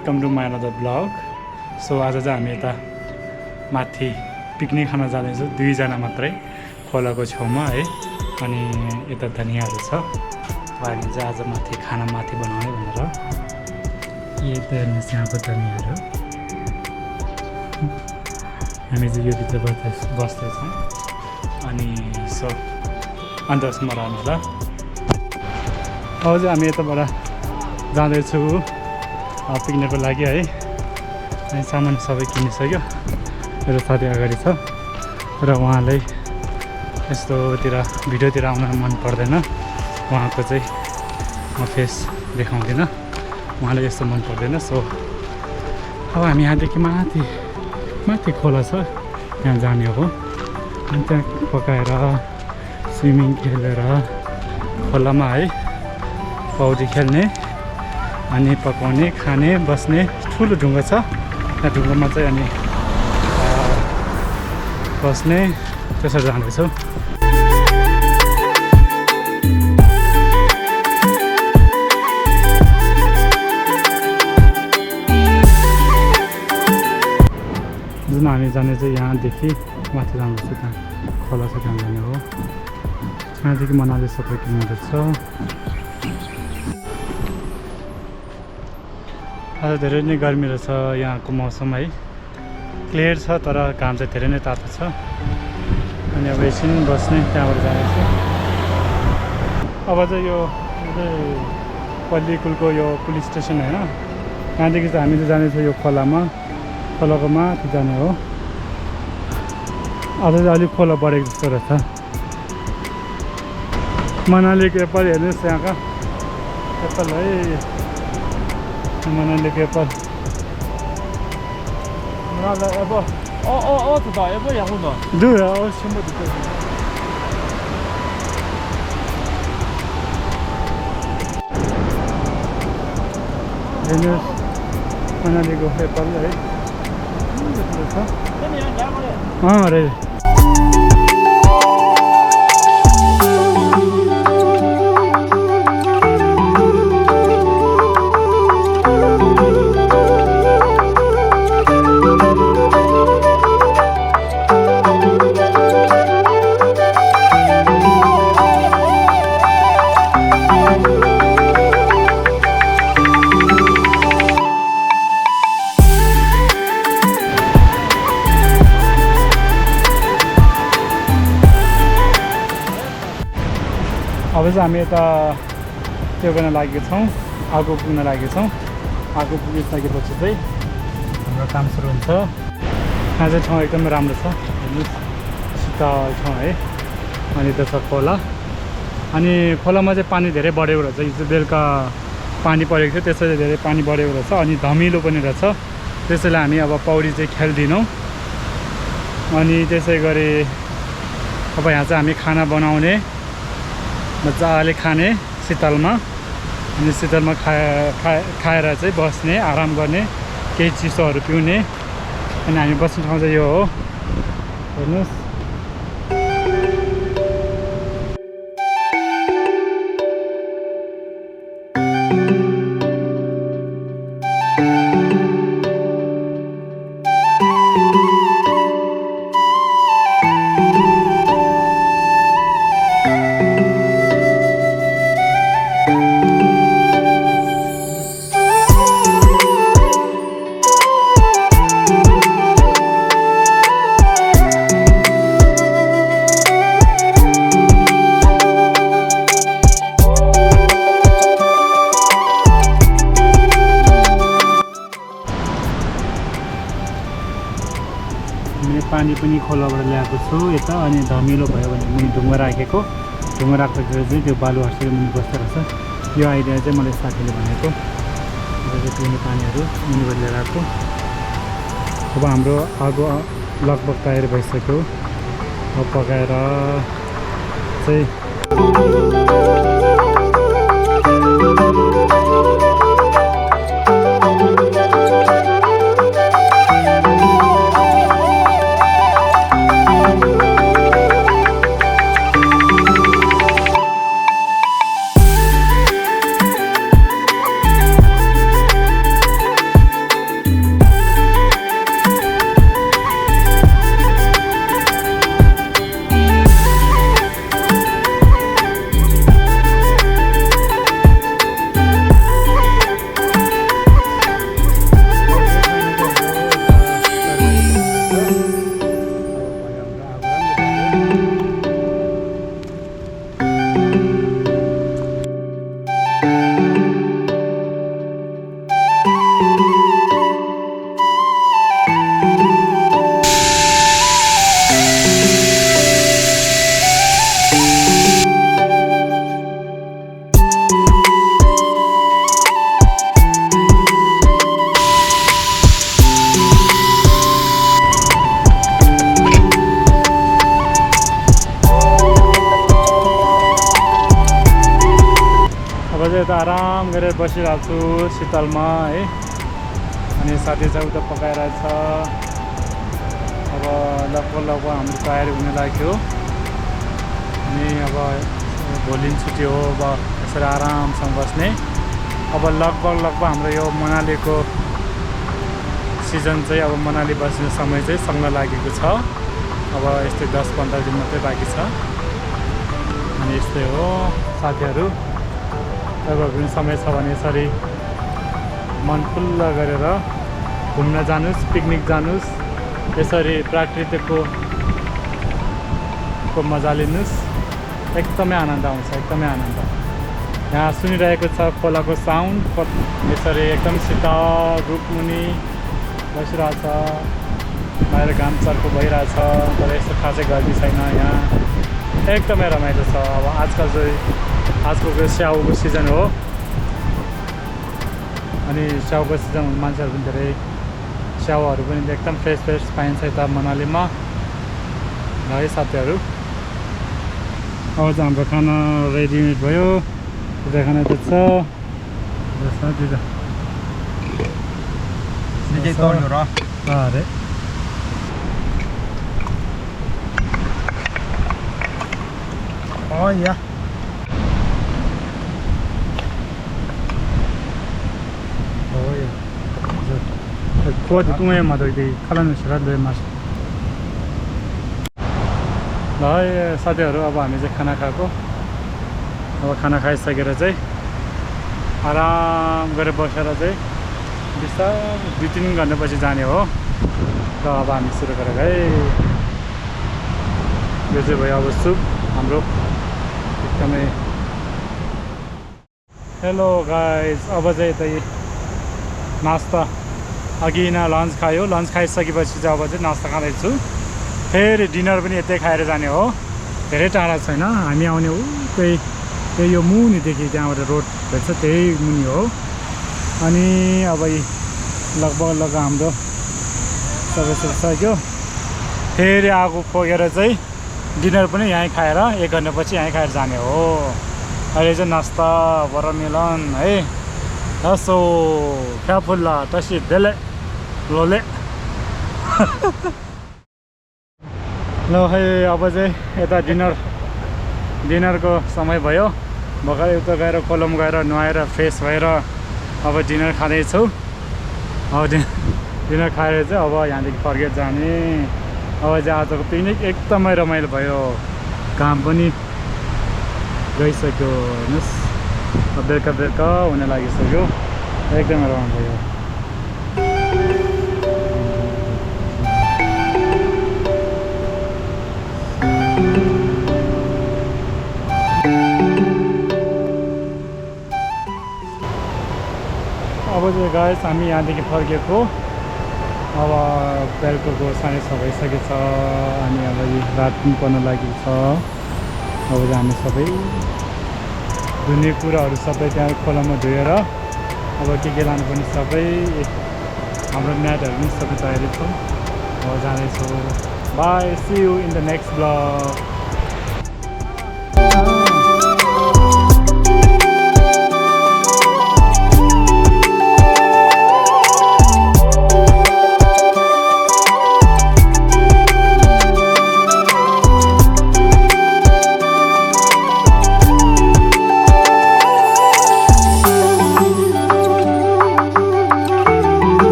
Welcome to my another blog. So आज चाहिँ हामी यता माथि पिकनिक खान जाँदैछौँ, 2 जना मात्रै खोलाको छेउमा है। अनि यता धनियाँहरू छ, हामी चाहिँ आज माथि खाना माथि बनाउने भनेर। यता हेर्नुहोस् यहाँको धनियाँहरू, हामी चाहिँ यो भित्र बस्दैछौँ। अनि सो अन्त स्मरण होला। अब चाहिँ हामी यताबाट जाँदैछु पिकनिकको लागि है। अनि सामान सबै किनिसक्यो, मेरो साथी अगाडि छ र उहाँलाई यस्तोतिर भिडियोतिर आउन मन पर्दैन। उहाँको चाहिँ म फेस देखाउँदिनँ, उहाँलाई यस्तो मन पर्दैन। सो अब हामी यहाँदेखि माथि खोला छ, त्यहाँ जाने हो। अनि त्यहाँ पकाएर स्विमिङ खेलेर खोलामा है पौडी खेल्ने अनि पकाउने खाने बस्ने ठुलो ढुङ्गा छ। त्यहाँ ढुङ्गामा चाहिँ अनि बस्ने त्यसरी जाँदैछौँ। जुन हामी जाने चाहिँ यहाँदेखि माथि जाँदैछ, त्यहाँ खोला छ, त्यहाँ जाने हो। यहाँदेखि मनाली 70 किलोमिटर छ। आज धेरै नै गर्मी रहेछ यहाँको मौसम है, क्लियर छ तर घाम चाहिँ धेरै नै तातो छ। अनि अब एकछिन बस्ने, त्यहाँबाट जानेछु। अब चाहिँ यो पल्लीकुलको यो पुलिस स्टेसन होइन, यहाँदेखि चाहिँ हामी चाहिँ जानेछौँ यो खोलाको माथि जाने हो। आज चाहिँ अलिक खोला बढेको जस्तो रहेछ। मनालीको एप्पल हेर्नुहोस्, यहाँका एप्पल है, मनालीको एप्पल। हेर्नुहोस् मनालीको एप्पल है, रे अब चाहिँ हामी यता त्यो गर्न लागेको छौँ, आगो पुग्न लागेको छौँ। आगो पुगिसकेपछि चाहिँ हाम्रो काम सुरु हुन्छ। यहाँ चाहिँ ठाउँ एकदमै राम्रो छ, हेर्नुहोस् शीतल ठाउँ है। अनि त्यो छ खोला, अनि खोलामा चाहिँ पानी धेरै बढेको रहेछ। हिजो बेलुका पानी परेको थियो, त्यसैले धेरै पानी बढेको रहेछ। अनि धमिलो पनि रहेछ, त्यसैले हामी अब पौडी चाहिँ खेल्दैनौँ। अनि त्यसै गरी अब यहाँ चाहिँ हामी खाना बनाउने, मजाले खाने शीतलमा। अनि शीतलमा खाएर चाहिँ बस्ने, आराम गर्ने, केही चिसोहरू पिउने। अनि हामी बस्ने ठाउँ चाहिँ यो हो, हेर्नुहोस्। पानी पनि खोलाबाट ल्याएको छु यता। अनि धमिलो भयो भने मुनि ढुङ्गा राखेको, ढुङ्गा राख्दाखेरि चाहिँ त्यो बालु हर्सेर मुनि बस्दो रहेछ। यो आइडिया चाहिँ मलाई साथीले भनेको। पिउने पानीहरू मुनिबाट ल्याएर आएको। अब हाम्रो आगो लगभग तयार भइसक्यो। अब पकाएर चाहिँ त आराम गरेर बसिरहेको छु शीतलमा है। अनि साथी चाहिँ उता पकाइरहेछ। अब लगभग हाम्रो तयारी हुन लाग्यो। अनि अब भोलि छुट्टी हो, अब यसरी आरामसँग बस्ने। अब लगभग हाम्रो यो मनालीको सिजन चाहिँ अब मनाली बस्ने समय चाहिँ सँग लागेको छ। अब यस्तै 10-15 दिन मात्रै बाँकी छ। अनि यस्तै हो साथीहरू, तपाईँहरूको पनि समय छ भने यसरी मन खुल्ला गरेर घुम्न जानुहोस्, पिकनिक जानुहोस्, यसरी प्राकृतिकको मजा लिनुहोस्। एकदमै आनन्द आउँछ, एकदमै आनन्द। यहाँ सुनिरहेको छ खोलाको साउन्ड, यसरी एकदम शीतल रुखमुनि बसिरहेछ। बाहिर घाम चर्को भइरहेछ, तर यस्तो खासै गर्मी छैन यहाँ। एकदमै रमाइलो छ। अब आजकल चाहिँ आजकलको स्याउको सिजन हो। अनि स्याउको सिजन मान्छेहरू पनि धेरै स्याउहरू पनि एकदम फ्रेस पाइन्छ यता मनालीमा है साथीहरू। अब चाहिँ हाम्रो खाना रेडिमेड भयो। त्यो खाना त छ अरे Oh iya. Oh iya. Kuat itu mah mah tuh di kalangan serat deh mas. Lah साथीहरू अब हामी चाहिँ खाना खाएको। अब खाना खाइसकेर चाहिँ आराम गरेर बसेर चाहिँ बिस्तारै 2-3 घन्टापछि जाने हो। र अब हामी सुरु गरेर है। यो चाहिँ भयो अब सुप हाम्रो एकदमै। हेलो गाइस, अब चाहिँ यतै नास्ता अघि न लन्च खायो। लन्च खाइसकेपछि चाहिँ अब चाहिँ नास्ता खाँदैछु। फेरि डिनर पनि यतै खाएर जाने हो। धेरै टाढा छैन, हामी आउने हो त्यही यो मुनिदेखि त्यहाँबाट रोड भेट्छ त्यही मुनि हो। अनि अब लगभग हाम्रो सबै सक्यो। फेरि आगो खोगेर चाहिँ डिनर पनि यहीँ खाएर 1 घन्टापछि यहीँ खाएर जाने हो। अहिले चाहिँ नास्ता वाटरमेलन है, रसो फ्याफुल्ला तसी बेले लोले ल है। अब चाहिँ यता डिनरको समय भयो। भर्खरै उता गएर कोलम गएर नुहाएर फ्रेस भएर अब डिनर खाँदैछु। अब डिनर खाएर चाहिँ अब यहाँदेखि फर्केर जाने। अब चाहिँ आजको पिकनिक एकदमै रमाइलो भयो। काम पनि गइसक्यो हेर्नुहोस्, बेलुका हुन लागिसक्यो। एकदमै रमाइलो भयो। अब चाहिँ गाइस हामी यहाँदेखि फर्केको। अब बेलुकाको 6:30 भइसकेको छ। अनि अब रात पनि पर्न लागेको छ। अब चाहिँ हामी सबै धुने कुराहरू सबै त्यहाँ खोलामा धोएर अब के लानुपर्ने सबै हाम्रो म्याटहरू पनि सबै तयारी छ। अब जाँदैछौँ। Bye, see you in the next blog.